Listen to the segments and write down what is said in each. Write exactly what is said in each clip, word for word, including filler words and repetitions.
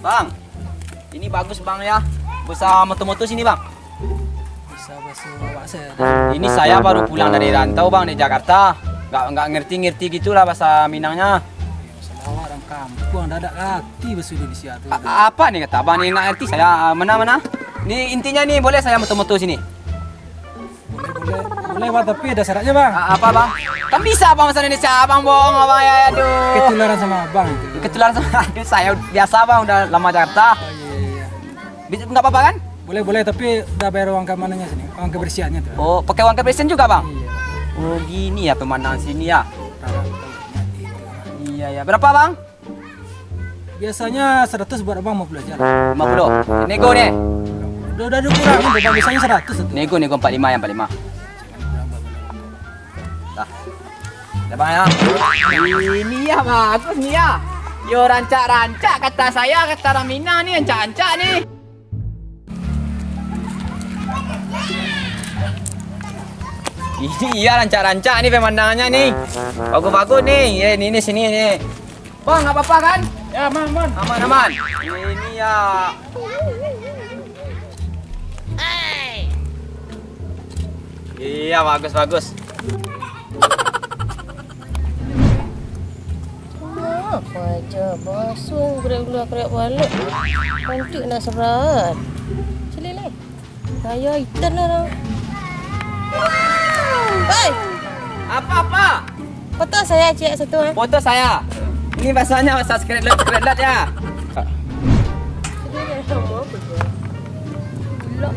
Bang, ini bagus, Bang, ya. Bisa moto-moto sini, Bang. Bisa basuh awak saya. Ini saya baru pulang dari rantau, Bang, di Jakarta. Nggak, nggak ngerti-ngerti gitulah bahasa Minangnya. Salah awak, orang kampuang, dak ado rati bahasa Indonesia tu. A-, apa nih kata Abang nih, nggak ngerti saya. Mana, mana? Nih, intinya nih, boleh saya moto-moto sini? Boleh, boleh. Boleh, Bang, tapi ada syaratnya, Bang. A-, apa, Bang? Kan bisa, Bang, bahasa Indonesia, Abang bohong, Abang, ya, aduh. Ketularan sama Abang itu. Ketularan sama, aduh, saya biasa, Bang, udah lama Jakarta. Oh, iya, iya, iya. Bisa, nggak apa-apa, kan? Boleh, boleh, tapi udah bayar uang keamanannya sini, uang kebersihannya tuh. Oh, pakai uang kebersihan juga, Bang? Iya. Oh, gini ya pemandangan sini ya. Parah. Iya, ya. Berapa, Bang? Biasanya seratus, buat Abang lima puluh aja. Lima puluh. Nego nih. Udah, udah dikurangin tuh, Bang. Biasanya seratus itu. Nego, nego empat lima, yang empat lima. Dah. Dah, Bang, ya. Ini ya bagus nih ya. Yo, rancak-rancak kata saya, kata Ramina nih, rancak-rancak nih. Ini iya rancak-rancak nih pemandangannya nih. Bagus-bagus nih. Ya, ini nih sini nih. Bang, nggak apa-apa kan? Ya, aman, aman. Aman, aman. Ini ya. Iya, bagus, bagus. Apa aja basuang, gerak-gerak balak. Cantik nak serat. Cili lai. Gaya ikan lah. Hei! Apa-apa? Foto saya, cik, satu, eh. Foto saya. Ini bahasanya bahasa screenshot, screenshot ya. Bulak.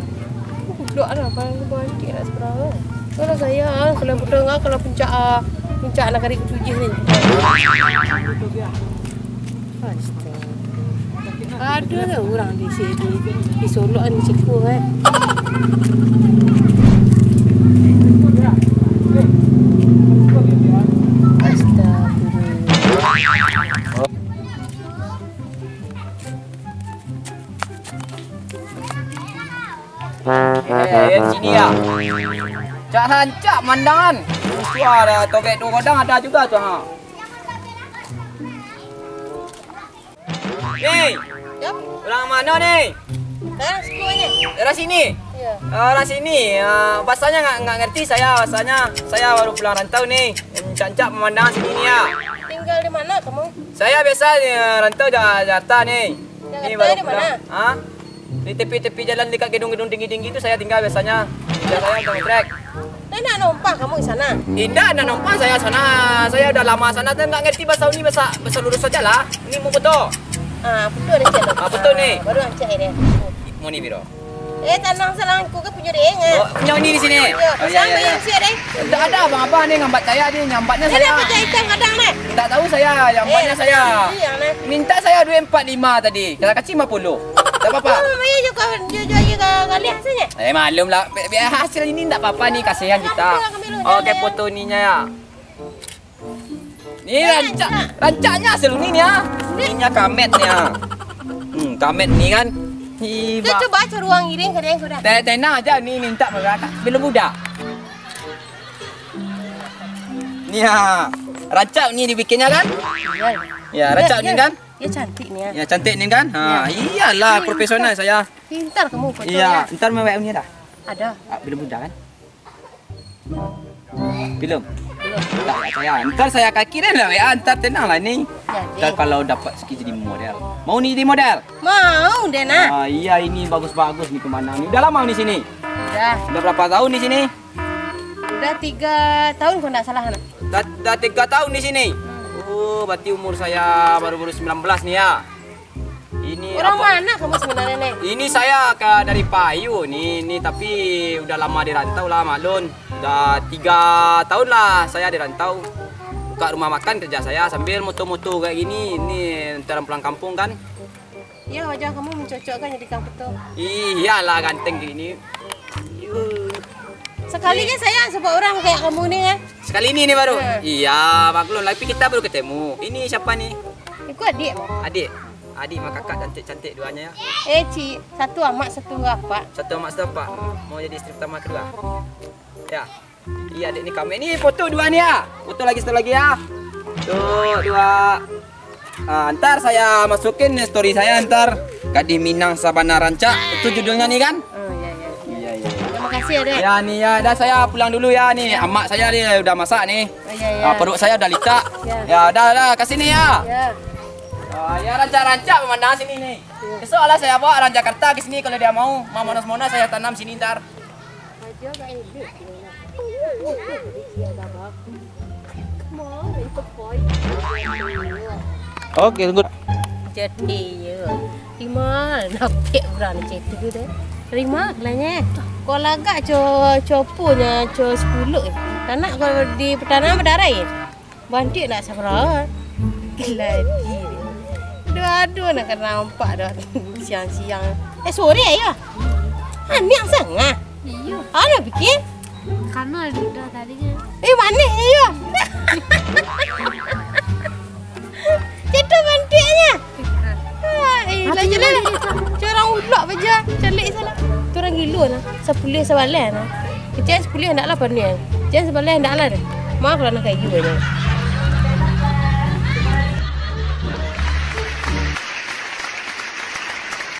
Bulak lah, abang tu bangkit nak seberang. Kalau saya, ah, kalau betul enggak, kalau puncak, ah, puncak nagari ketujuh ni. Astaga. Ada lah orang di sini, di Solok ni, cikgu, eh. Astaga. Eh, eh, sini ya. Cak rancak mandangan. Suara togek tu kadang ada juga tu, ha. Ni, Ya. Orang mana ni? Sekarang situ aja. Daerah sini? Iya. Ah, orang sini. Ah, bahasanya nggak, nggak ngerti saya, bahasanya. Saya baru pulang rantau ni. Rancak-rancak pemandangan sini ni ya. Tinggal di mana kamu? Saya biasa ni, rantau Ja-, Jakarta ni. Jakarta ni baru di mana? Pulang. Ha? Di tepi-tepi jalan dekat gedung-gedung tinggi-tinggi tu saya tinggal biasanya. Kerja saya untuk trek. Dah nak numpang kamu di sana? Indak nak numpang saya sana. Saya udah lama sana, saya nggak ngerti bahasa ni, bahasa, bahasa lurus saja lah. Ini mau foto. Ah, foto dah cek. Ah, foto ni. Baru cek dia. Mau ni biro. Eh, tanang salangku ke punya dia, eh? Oh, punya ni di sini. Ya, oh, ya, sama ya, yang ya. Siap deh. Tak ada abang-abang ni ngambat saya ni, ngambatnya saya. Kenapa cak hitam kadang ni? Tak tahu saya, yang eh, banyak saya. Itu yang ni. Minta saya duit empat lima tadi. Kalau kacil lima puluh. Tak apa-apa. Oh, maya juga jual-jual je ke kalian saja. Eh, maklum lah. Bi-, biar hasil ini ndak apa-apa ni, kasihan kita. Oke, foto ininya ya. Ni rancak, rancaknya hasil ni ni ya. Ininya kamet ni ya. Hmm, kamet ni kan. Kita coba cari uang giring ke dia sudah. Te-, tenang aja ni, minta merata. Belum udah. Ni ya. Rancak ni dibikinnya kan? Iya. Ya, rancak ni kan? Ya, cantik ni ya. Ya, cantik ni kan? Ha, iyalah, profesional saya. Pintar kamu foto. Iya, ntar mau W A ni dah. Ada. Ah, belum udah kan? Belum. Belum. Tak, tak payah. Ntar saya akan kirim lah W A, ntar tenang lah ni. Jadi. Ntar kalau dapat rezeki jadi model. Mau ni jadi model? Mau deh, nak. Ah, iya, ini bagus-bagus ni pemandangan ni. Udah lama ni sini? Udah. Udah berapa tahun di sini? Udah tiga tahun kalau nggak salah, nak. Dah, dah tiga tahun di sini? Hmm. Oh, berarti umur saya baru-baru sembilan belas ni ya. Ini orang apa? Mana kamu sebenarnya, Neng? Ini saya ke, dari Payu ni, ni tapi udah lama di rantau lah, maklun. Udah tiga tahun lah saya di rantau. Buka rumah makan kerja saya sambil moto-moto kayak gini. Ini ntar pulang kampung kan. Ya, wajah kamu mencocokkan jadi kang peto. Iyalah, ganteng gini. Yuh. Sekalinya saya sebut orang kayak kamu ni ya. Sekali ini ni baru. Hmm. Iya, maklum lah, tapi kita baru ketemu. Ini siapa ni? Itu adik. Adik. Adik sama kakak cantik-cantik duanya ya. Eh, cik, satu amak, satu apak. Satu amak, satu apak. Mau jadi istri pertama kedua? Ya. Iya, adik ni kami. Ni foto dua ni ya. Foto lagi satu lagi ya. Tuh, dua. Ah, ntar saya masukin story saya ntar. Gadih Minang Sabana Rancak. Itu judulnya nih kan? Oh, iya, iya. Iya, iya. Terima kasih ya, Dek. Ya, nih ya, dah saya pulang dulu ya nih. Amak saya nih udah masak nih. Oh, iya, iya. Ah, perut saya udah licak. Ya. Ya, dah, dah, kasih nih ya. Ya. Ah, ya, rancak-rancak pemandangan sini nih. Iya. Besok lah saya bawa orang Jakarta ke sini kalau dia mau. Mau monos-monos saya tanam sini ntar. Oke, tunggu. Jadi yo. Terima, napek urang cek tu deh. Terima lah nye. Kau lagak co, copo nya co sepuluh. Tanak kau di petana badarai. Bantik nak sabaraha. Geladi. Aduh, aduh, nak kena nampak dah siang-siang. Eh, sore ayo. Anak sangah. Iyo. Anak bikin. Karena ada udah tadi kan. Eh, manis ayo. Ceto bantiknya. Ah, eh, lah, jalan lah. Corang ulak baja. Calik salah. Tu orang gilo nah. Sapuluh sabaleh nah. Kecil sapuluh ndak lah panuh. Kecil sabaleh ndak lah deh. Maaf lah nak kayu aja.